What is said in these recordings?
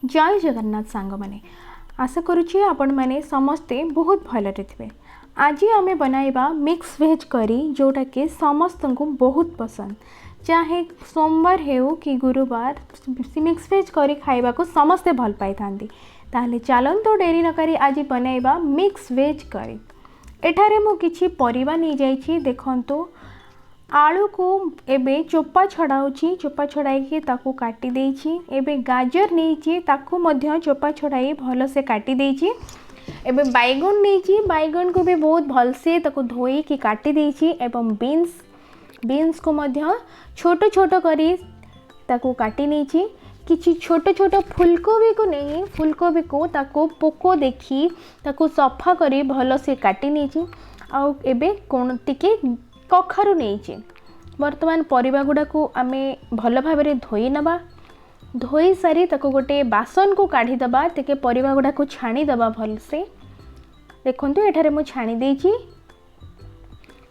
ଜୟ ଜଗନ୍ନାଥ ସାଙ୍ଗମାନେ, ଆଶା କରୁଛି ଆପଣମାନେ ସମସ୍ତେ ବହୁତ ଭଲରେ ଥିବେ। ଆଜି ଆମେ ବନାଇବା ମିକ୍ସ ଭେଜ୍ କରି, ଯେଉଁଟାକି ସମସ୍ତଙ୍କୁ ବହୁତ ପସନ୍ଦ। ଚାହେ ସୋମବାର ହେଉ କି ଗୁରୁବାର, ମିକ୍ସ ଭେଜ୍ କରି ଖାଇବାକୁ ସମସ୍ତେ ଭଲ ପାଇଥାନ୍ତି। ତାହେଲେ ଚାଲନ୍ତୁ ଡେରି ନକରି ଆଜି ବନାଇବା ମିକ୍ସ ଭେଜ୍ କରି। ଏଠାରେ ମୁଁ କିଛି ପରିବା ନେଇଯାଇଛି। ଦେଖନ୍ତୁ, ଆଳୁକୁ ଏବେ ଚୋପା ଛଡ଼ାଉଛି, ଚୋପା ଛଡ଼ାଇକି ତାକୁ କାଟି ଦେଇଛି। ଏବେ ଗାଜର ନେଇଛି, ତାକୁ ମଧ୍ୟ ଚୋପା ଛଡ଼ାଇ ଭଲସେ କାଟି ଦେଇଛି। ଏବେ ବାଇଗଣ ନେଇଛି, ବାଇଗଣକୁ ବି ବହୁତ ଭଲସେ ତାକୁ ଧୋଇକି କାଟି ଦେଇଛି। ଏବଂ ବିନ୍ସକୁ ମଧ୍ୟ ଛୋଟ ଛୋଟ କରି ତାକୁ କାଟି ନେଇଛି। କିଛି ଛୋଟ ଛୋଟ ଫୁଲକୋବିକୁ ନେଇ ଫୁଲକୋବିକୁ ତାକୁ ପୋକ ଦେଖି ତାକୁ ସଫା କରି ଭଲସେ କାଟି ନେଇଛି। ଆଉ ଏବେ କ'ଣ ଟିକେ କଖାରୁ ନେଇଛି। ବର୍ତ୍ତମାନ ପରିବା ଗୁଡ଼ାକୁ ଆମେ ଭଲ ଭାବରେ ଧୋଇ ନେବା। ଧୋଇ ସାରି ତାକୁ ଗୋଟେ ବାସନକୁ କାଢ଼ିଦେବା, ଟିକେ ପରିବା ଗୁଡ଼ାକୁ ଛାଣିଦେବା ଭଲସେ। ଦେଖନ୍ତୁ, ଏଠାରେ ମୁଁ ଛାଣି ଦେଇଛି।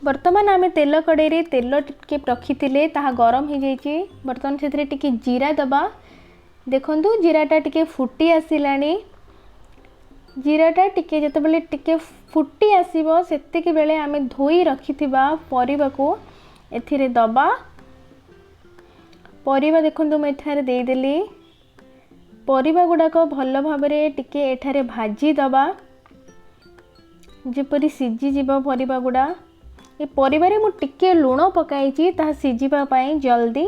ବର୍ତ୍ତମାନ ଆମେ ତେଲ କଡ଼େଇରେ ତେଲ ଟିକେ ରଖିଥିଲେ, ତାହା ଗରମ ହେଇଯାଇଛି। ବର୍ତ୍ତମାନ ସେଥିରେ ଟିକେ ଜିରା ଦେବା। ଦେଖନ୍ତୁ, ଜିରାଟା ଟିକେ ଫୁଟି ଆସିଲାଣି। ଜିରାଟା ଟିକେ ଯେତେବେଳେ ଟିକେ ଫୁଟି ଆସିବ, ସେତିକି ବେଳେ ଆମେ ଧୋଇ ରଖିଥିବା ପରିବାକୁ ଏଥିରେ ଦେବା। ପରିବା ଦେଖନ୍ତୁ, ମୁଁ ଏଠାରେ ଦେଇଦେଲି। ପରିବା ଗୁଡ଼ାକ ଭଲ ଭାବରେ ଟିକେ ଏଠାରେ ଭାଜି ଦେବା, ଯେପରି ସିଝିଯିବ ପରିବା ଗୁଡ଼ା। ଏ ପରିବାରେ ମୁଁ ଟିକେ ଲୁଣ ପକାଇଛି, ତାହା ସିଝିବା ପାଇଁ ଜଲ୍ଦି।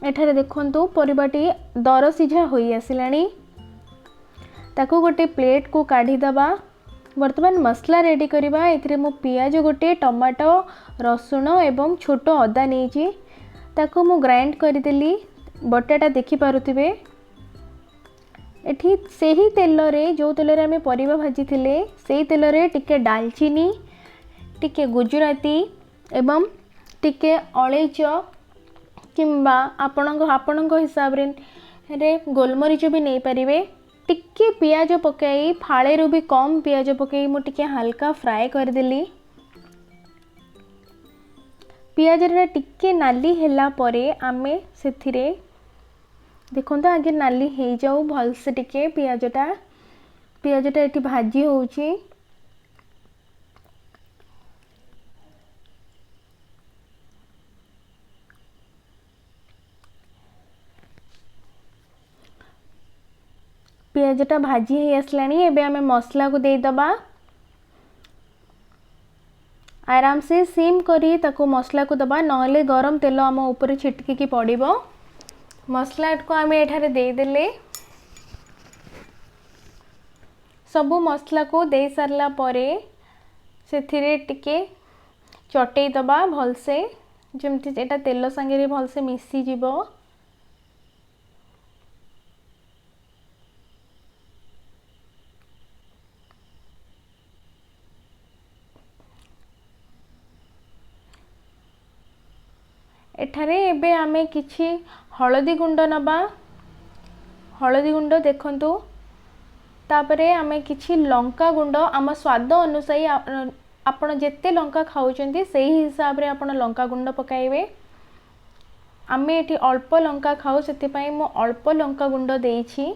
ଏଠାରେ ଦେଖନ୍ତୁ, ପରିବାଟି ଦର ସିଝା ହୋଇ ଆସିଲାଣି। ତାକୁ ଗୋଟେ ପ୍ଲେଟ୍କୁ କାଢ଼ିଦେବା। ବର୍ତ୍ତମାନ ମସଲା ରେଡ଼ି କରିବା। ଏଥିରେ ମୁଁ ପିଆଜ ଗୋଟେ, ଟମାଟୋ, ରସୁଣ ଏବଂ ଛୋଟ ଅଦା ନେଇଛି। ତାକୁ ମୁଁ ଗ୍ରାଇଣ୍ଡ କରିଦେଲି, ବଟାଟା ଦେଖିପାରୁଥିବେ ଏଠି। ସେହି ତେଲରେ, ଯେଉଁ ତେଲରେ ଆମେ ପରିବା ଭାଜିଥିଲେ, ସେଇ ତେଲରେ ଟିକେ ଡାଲଚିନି, ଟିକେ ଗୁଜୁରାତି ଏବଂ ଟିକେ ଅଳେଇଚ କିମ୍ବା ଆପଣଙ୍କ ହିସାବରେ ଗୋଲମରିଚ ବି ନେଇପାରିବେ। ଟିକେ ପିଆଜ ପକାଇ, ଫାଳେରୁ ବି କମ୍ ପିଆଜ ପକାଇ ମୁଁ ଟିକେ ହାଲକା ଫ୍ରାଏ କରିଦେଲି। ପିଆଜଟା ଟିକେ ନାଲି ହେଲା ପରେ ଆମେ ସେଥିରେ, ଦେଖନ୍ତୁ, ଆଗେ ନାଲି ହେଇଯାଉ ଭଲସେ ଟିକେ ପିଆଜଟା। ପିଆଜଟା ଏଠି ଭାଜି ହେଉଛି। ପିଆଜଟା ଭାଜି ହେଇ ଆସିଲାଣି। ଏବେ ଆମେ ମସଲାକୁ ଦେଇଦେବା। ଆରାମସେ ସିମ୍ କରି ତାକୁ ମସଲାକୁ ଦେବା, ନହେଲେ ଗରମ ତେଲ ଆମ ଉପରେ ଛିଟକିକି ପଡ଼ିବ। ମସଲାକୁ ଆମେ ଏଠାରେ ଦେଇଦେଲେ। ସବୁ ମସଲାକୁ ଦେଇ ସାରିଲା ପରେ ସେଥିରେ ଟିକେ ଚଟେଇ ଦେବା ଭଲସେ, ଯେମିତି ଏଇଟା ତେଲ ସାଙ୍ଗରେ ଭଲସେ ମିଶିଯିବ। ଏଠାରେ ଏବେ ଆମେ କିଛି ହଳଦୀ ଗୁଣ୍ଡ ନେବା। ହଳଦୀ ଗୁଣ୍ଡ ଦେଖନ୍ତୁ। ତାପରେ ଆମେ କିଛି ଲଙ୍କା ଗୁଣ୍ଡ, ଆମ ସ୍ୱାଦ ଅନୁଯାୟୀ ଆପଣ ଯେତେ ଲଙ୍କା ଖାଉଛନ୍ତି ସେଇ ହିସାବରେ ଆପଣ ଲଙ୍କା ଗୁଣ୍ଡ ପକାଇବେ। ଆମେ ଏଠି ଅଳ୍ପ ଲଙ୍କା ଖାଉ, ସେଥିପାଇଁ ମୁଁ ଅଳ୍ପ ଲଙ୍କା ଗୁଣ୍ଡ ଦେଇଛି।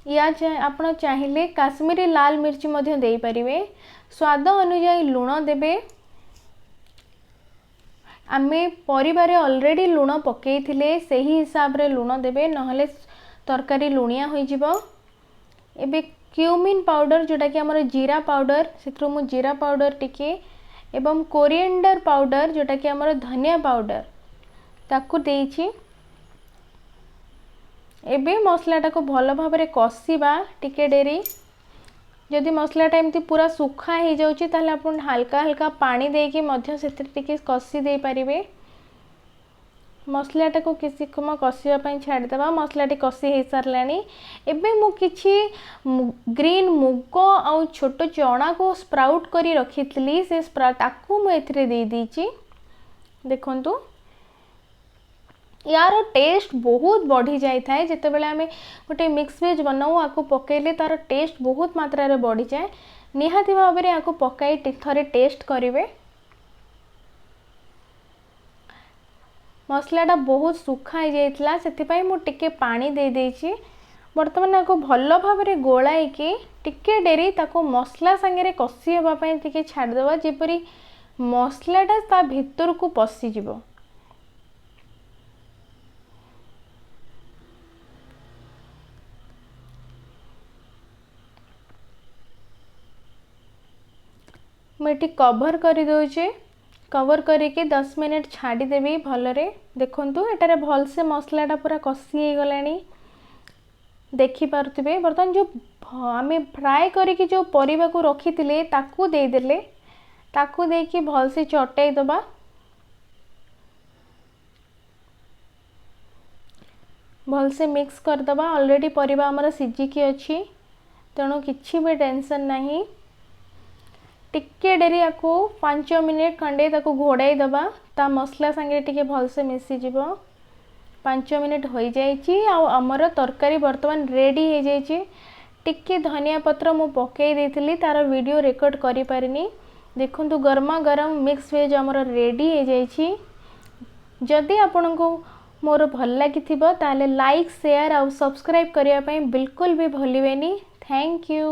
ୟା ଆପଣ ଚାହିଁଲେ କାଶ୍ମୀରୀ ଲାଲ ମିର୍ଚି ମଧ୍ୟ ଦେଇପାରିବେ। ସ୍ୱାଦ ଅନୁଯାୟୀ ଲୁଣ ଦେବେ। ଆମେ ପରିବାରେ ଅଲରେଡ଼ି ଲୁଣ ପକାଇଥିଲେ, ସେହି ହିସାବରେ ଲୁଣ ଦେବେ, ନହେଲେ ତରକାରୀ ଲୁଣିଆ ହୋଇଯିବ। ଏବେ କ୍ୟୁମିନ୍ ପାଉଡ଼ର, ଯେଉଁଟାକି ଆମର ଜିରା ପାଉଡ଼ର, ସେଥିରୁ ମୁଁ ଜିରା ପାଉଡ଼ର ଟିକେ ଏବଂ କୋରିଏଣ୍ଡର ପାଉଡ଼ର, ଯେଉଁଟାକି ଆମର ଧନିଆ ପାଉଡ଼ର, ତାକୁ ଦେଇଛି। ଏବେ ମସଲାଟାକୁ ଭଲ ଭାବରେ କଷିବା ଟିକେ ଡେରି। ଯଦି ମସଲାଟା ଏମିତି ପୁରା ଶୁଖା ହେଇଯାଉଛି, ତାହେଲେ ଆପଣ ହାଲକା ହାଲକା ପାଣି ଦେଇକି ମଧ୍ୟ ସେଥିରେ ଟିକେ କଷି ଦେଇପାରିବେ। ମସଲାଟାକୁ କିଛି ସମୟ କଷିବା ପାଇଁ ଛାଡ଼ିଦେବା। ମସଲାଟି କଷି ହେଇସାରିଲାଣି। ଏବେ ମୁଁ କିଛି ଗ୍ରୀନ୍ ମୁଗ ଆଉ ଛୋଟ ଚଣାକୁ ସ୍ପ୍ରାଉଟ୍ କରି ରଖିଥିଲି, ସେ ତାକୁ ମୁଁ ଏଥିରେ ଦେଇଦେଇଛି। ଦେଖନ୍ତୁ, ୟାର ଟେଷ୍ଟ ବହୁତ ବଢ଼ି ଯାଇଥାଏ। ଯେତେବେଳେ ଆମେ ଗୋଟେ ମିକ୍ସ ଭେଜ୍ ବନାଉ, ଆକୁ ପକାଇଲେ ତା'ର ଟେଷ୍ଟ ବହୁତ ମାତ୍ରାରେ ବଢ଼ିଯାଏ। ନିହାତି ଭାବରେ ଆକୁ ପକାଇ ଥରେ ଟେଷ୍ଟ କରିବେ। ମସଲାଟା ବହୁତ ଶୁଖା ହେଇଯାଇଥିଲା, ସେଥିପାଇଁ ମୁଁ ଟିକେ ପାଣି ଦେଇଦେଇଛି। ବର୍ତ୍ତମାନ ଆକୁ ଭଲ ଭାବରେ ଗୋଳାଇକି ଟିକେ ଡେରି ତାକୁ ମସଲା ସାଙ୍ଗରେ କଷି ହେବା ପାଇଁ ଟିକେ ଛାଡ଼ିଦେବା, ଯେପରି ମସଲାଟା ତା ଭିତରକୁ ପଶିଯିବ। ମୁଁ ଏଠି କଭର୍ କରିଦେଉଛି। କଭର୍ କରିକି 10 ମିନିଟ୍ ଛାଡ଼ିଦେବି ଭଲରେ। ଦେଖନ୍ତୁ, ଏଟାରେ ଭଲସେ ମସଲାଟା ପୁରା କଷି ହେଇଗଲାଣି, ଦେଖିପାରୁଥିବେ। ବର୍ତ୍ତମାନ ଯେଉଁ ଆମେ ଫ୍ରାଏ କରିକି ଯେଉଁ ପରିବାକୁ ରଖିଥିଲେ ତାକୁ ଦେଇଦେଲେ। ତାକୁ ଦେଇକି ଭଲସେ ଚଟେଇ ଦେବା, ଭଲସେ ମିକ୍ସ କରିଦେବା। ଅଲରେଡ଼ି ପରିବା ଆମର ସିଝିକି ଅଛି, ତେଣୁ କିଛି ବି ଟେନସନ୍ ନାହିଁ। ଟିକେ ଡେରି ଆକୁ 5 ମିନିଟ୍ ଖଣ୍ଡେ ତାକୁ ଘୋଡ଼ାଇ ଦେବା, ତା ମସଲା ସାଙ୍ଗରେ ଟିକେ ଭଲସେ ମିଶିଯିବ। 5 ମିନିଟ୍ ହୋଇଯାଇଛି ଆଉ ଆମର ତରକାରୀ ବର୍ତ୍ତମାନ ରେଡ଼ି ହେଇଯାଇଛି। ଟିକେ ଧନିଆ ପତ୍ର ମୁଁ ପକାଇ ଦେଇଥିଲି, ତାର ଭିଡ଼ିଓ ରେକର୍ଡ଼ କରିପାରିନି। ଦେଖନ୍ତୁ, ଗରମା ଗରମ ମିକ୍ସ ଭେଜ୍ ଆମର ରେଡ଼ି ହେଇଯାଇଛି। ଯଦି ଆପଣଙ୍କୁ ମୋର ଭଲ ଲାଗିଥିବ, ତାହେଲେ ଲାଇକ୍, ସେୟାର ଆଉ ସବସ୍କ୍ରାଇବ୍ କରିବା ପାଇଁ ବିଲକୁଲ ବି ଭୁଲିବେନି। Thank you.